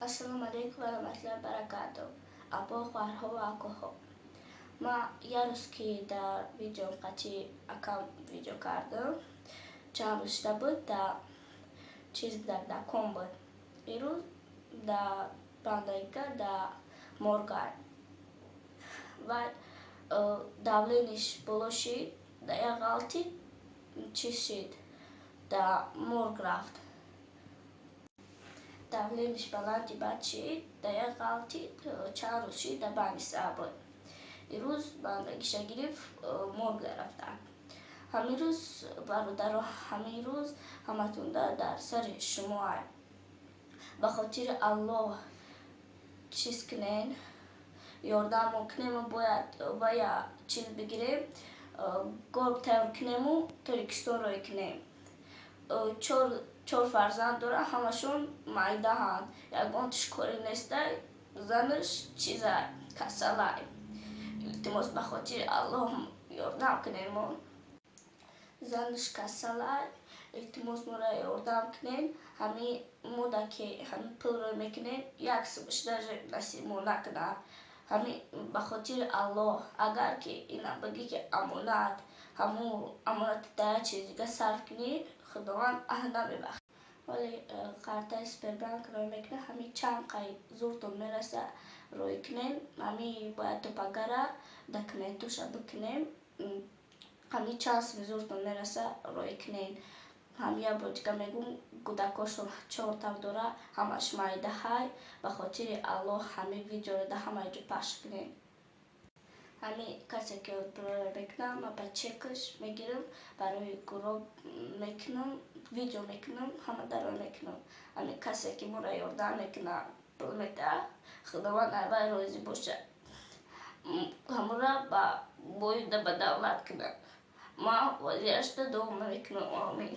Ассалому алайкум ва раҳматуллоҳи ва баракатуҳ. Апо, хоҳарҳо ва акоҳо. Ма як рӯз ки дар видеом қати акам видео кардам, чанд рӯз шуда буд, да чиз буд, да ком буд. Ирӯз да бандагига да моргай. Вай давление ш боло шид, да як ғалтид, чиз шид, да морг рафт. Давление ш баланди бад шид, да як ғалтид, чанд рӯз шид, да больница буд. Ирӯз бандагиша гирифт, морг рафта. Ҳамин рӯз, бародаро, ҳамин рӯз ҳаматонда дар сари шумоай. Ба хотири Аллоҳ чиз кунен, ёрдамо кунему, бояд вая чиз бигирем, гроб тайёр кунему, Тоҷикистон роҳӣ кунем. Чор фарзанд дорад, ҳамашон майдаҳанд, ягонташ корӣ нестай, занаш чизай, касалай. Илтимос, ба хотири Аллоҳ ёрдам кунен мо. Занаш касалай, илтимос, моро ёрдам кунен. Ҳамин мода ки ҳамин пул рӯй мекунем, як сумаш даже насиб мо накунад. Ҳамин ба хотири Аллоҳ, агар ки ина бигӣ ки амонат, ҳамун амонати дар як чизи дига сарф кунӣ, Худованд аҳ намебахшад. Вале картаи Сбербанк рӯй мекунад, ҳамин чанд қай зуртон мераса, рӯй кунен. Ҳамин бояд то пагара документоша бикунем. Ҳамин чанд суми зуртон мераса, рӯй кунен. Ҳамин як бор дига мегӯм, кӯдакошон чорта дора, ҳамаш майдаҳай. Ба хотири Аллоҳ ҳамин видеоро дар ҳамаи ҷо пахш кунен. Ҳамин касе ки рӯй мекунад, ман ба чекаш мегирам, барои гроб мекунам, видео мекунам, ҳама дар рӯй мекунам. Ҳамин касе ки моро ёрдам мекунад, пул медиҳад, Худованд аз вай розӣ бошад, ҳамура ба боида ба давлат кунад. Ман вазиашда дуо мекунам. Омин.